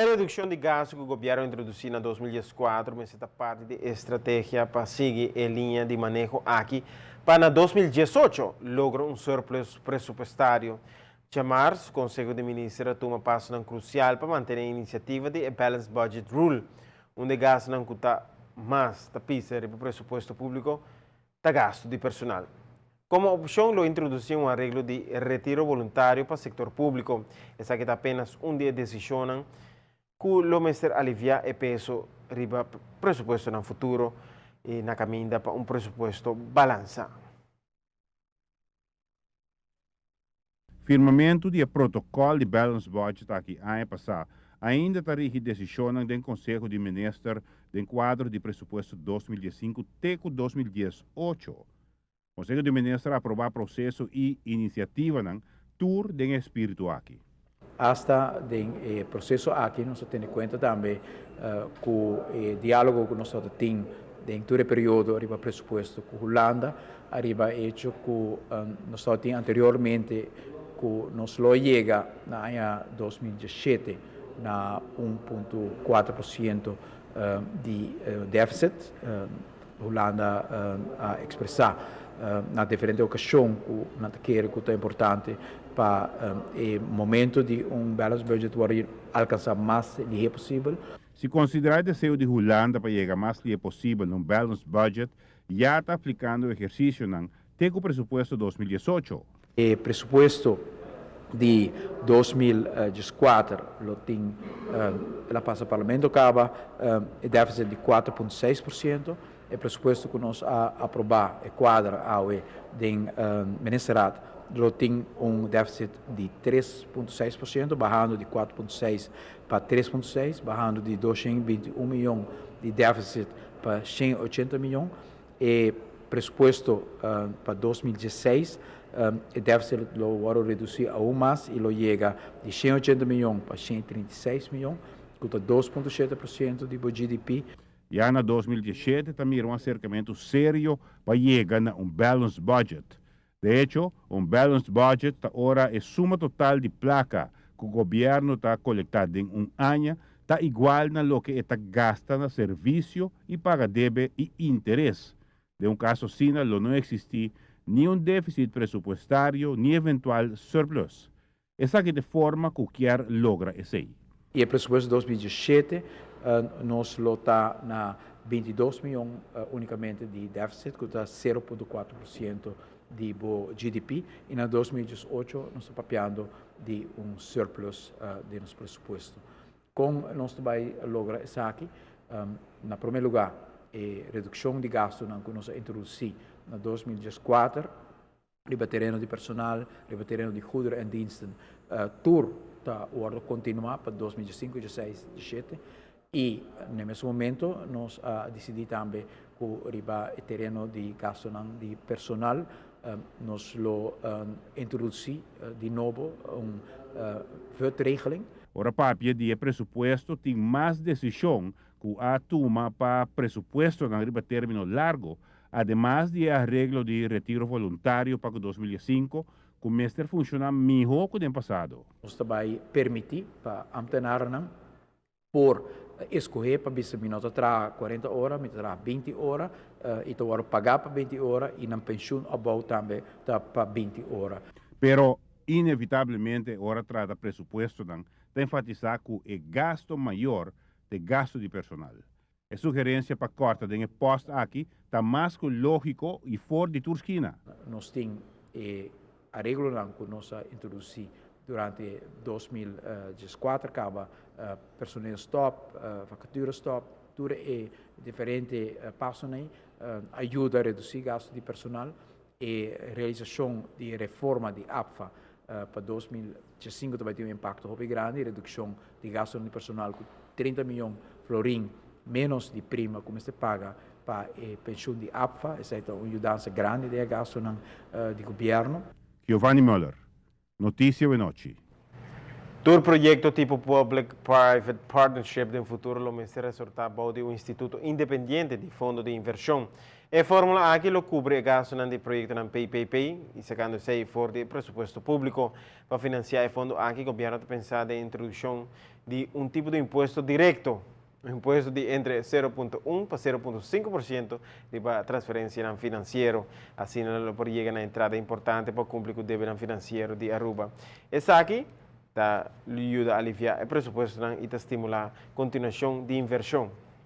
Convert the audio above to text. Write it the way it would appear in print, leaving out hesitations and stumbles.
E redukshon di gastu ku gobièrnu a introdusí na 2014 mester ta parti di e strategia pa sigui e liña di maneho aki pa na 2018 logra un surplus presupuestario. Djamars, Konseho di Minister a tuma pasonan krusial pa mantené e inisiativa di e Balanced Budget Rule, unda e gastunan ku ta mas ta pisa riba presupuesto públiko ta gastu di personal. Komo opshon lo introdusí un areglo di retiro boluntario pa sektor públiko. Esaki ta apenas un di e desishonnan ku lo mester aliviá e peso riba presupuestonan futuro i na kaminda pa un presupuesto balansá. Firmamentu di e protokòl di Balanced Budget aki aña pasá ainda ta rigi desishonnan den Konseho di Minister den kuadro di presupuesto 2015 te ku 2018. Konseho di Minister a aprobá proseso i inisiativanan tur den e spiritu aki. Asta den e proseso aki nos a tene kuenta tambe ku e diálogo ku nos tabata tin den tur e periodo riba presupuesto ku Hulanda, ariba e hecho ku nos tabatin anteriormente ku nos lo yega na aña 2017 na 1.4% di deficit. Hulanda a ekspresá na diferente okashon ku nan ta kere ku ta importante pa e momento di un balanced budget wòrdu alkansá mas lihé posibel. Si konsiderá e deseo di Hulanda pa yega mas lihé posibel na un balanced budget, ya ta aplikando ehersisionan te ku presupuesto 2018. E presupuesto di 2014 lo tin, el a pasa Parlamento kaba, e deficit di 4.6%. E presupuesto ku nos a aprobá, e kuadra awe den Ministerraad, lo tin un deficit di 3.6%, bahando di 4.6 pa 3.6, bahando di 221 mion di deficit pa 180 mion. E presupuesto pa 2016, e deficit lo wòrdu redusí aun mas i lo yega di 180 mion pa 136 mion, ku ta 2.7% di bo GDP. Ya na 2017 ta mira un aserkamentu serio pa yega na un balanced budget. De echo, un balanced budget ta ora e suma total di plaka ku gobièrnu ta kolektá den un aña ta igual na loke e ta gasta na servisio i paga debe i interes. Den un kaso asina lo no eksistí ni un défisit presupuestario ni eventual surplus. Esaki ta e forma ku kier logra esei. I e presupuesto 2017 nos lo ta na 22 mion únikamente di défisit, ku ta 0.4% di bo GDP, i na 2018 nos ta papiando di un surplus den nos presupuesto. Kon nos ta bai logra esaki? Na promé lugá, e redukshon di gastunan ku nos a introdusí na 2014 riba tereno di personal, riba tereno di goederen en diensten, tur ta wòrdu kontinuá pa 2015, 16, 17 i na e mesun momento nos a disidí tambe ku riba e tereno di gastunan di personal nos lo introdusí di nobo un VUT-regeling. Ora papia di e presupuesto tin mas desishon ku a tuma pa presupuestonan riba término largo, ademas di e areglo di retiro voluntario pa ku 2005 ku mester funshoná mihó ku den pasado. Nos ta bai permití pa ámtenarnan por eskohé pa bisa mi no ta traha 40 ora, mi ta traha 20 ora i ta wòrdu pagá pa 20 ora i nan penshun opbou tambe ta pa 20 ora. Pero inevitablemente ora trata presupuestonan ta enfatisá ku e gasto mayor ta e gasto di personal. E sugerensia pa kòrta den e pòst aki ta mas ku lógiko i for di tur skina. Nos tin e areglonan ku nos a introdusí durante 2014 kaba, personeel stòp, vakatura stòp, tur e diferente pasonan ei a yuda redusí gastu di personal. E realisashon di e reforma di APFA pa 2015 ta bai tin un impakto hopi grandi, redukshon di gastunan di personal ku 30 mion florin ménos di prima ku mester paga pa e penshun di APFA. Esei ta un yudansa grandi den e gastunan di gobièrnu. Giovanni Muller, Noticia Wenochi. Tur proyekto tipo Public Private Partnership den futuro lo mester resortá bou di un instituto independiente di fondo di invershon. E formula aki lo cubri e gastonan di proyectonan PPP y sacando esey for di presupuesto publico. Pa financia e fondo aki, gobierno ta pensa den introduccion di un tipo di impuesto directo, un impuesto di entre 0.1 pa 0.5% riba transferencianan financiero. Asina lo por yega na entrada importante pa cumpli cu debenan financiero di Aruba. Esaki ta yuda alivia e presupuestonan y ta stimula continuacion di inversion.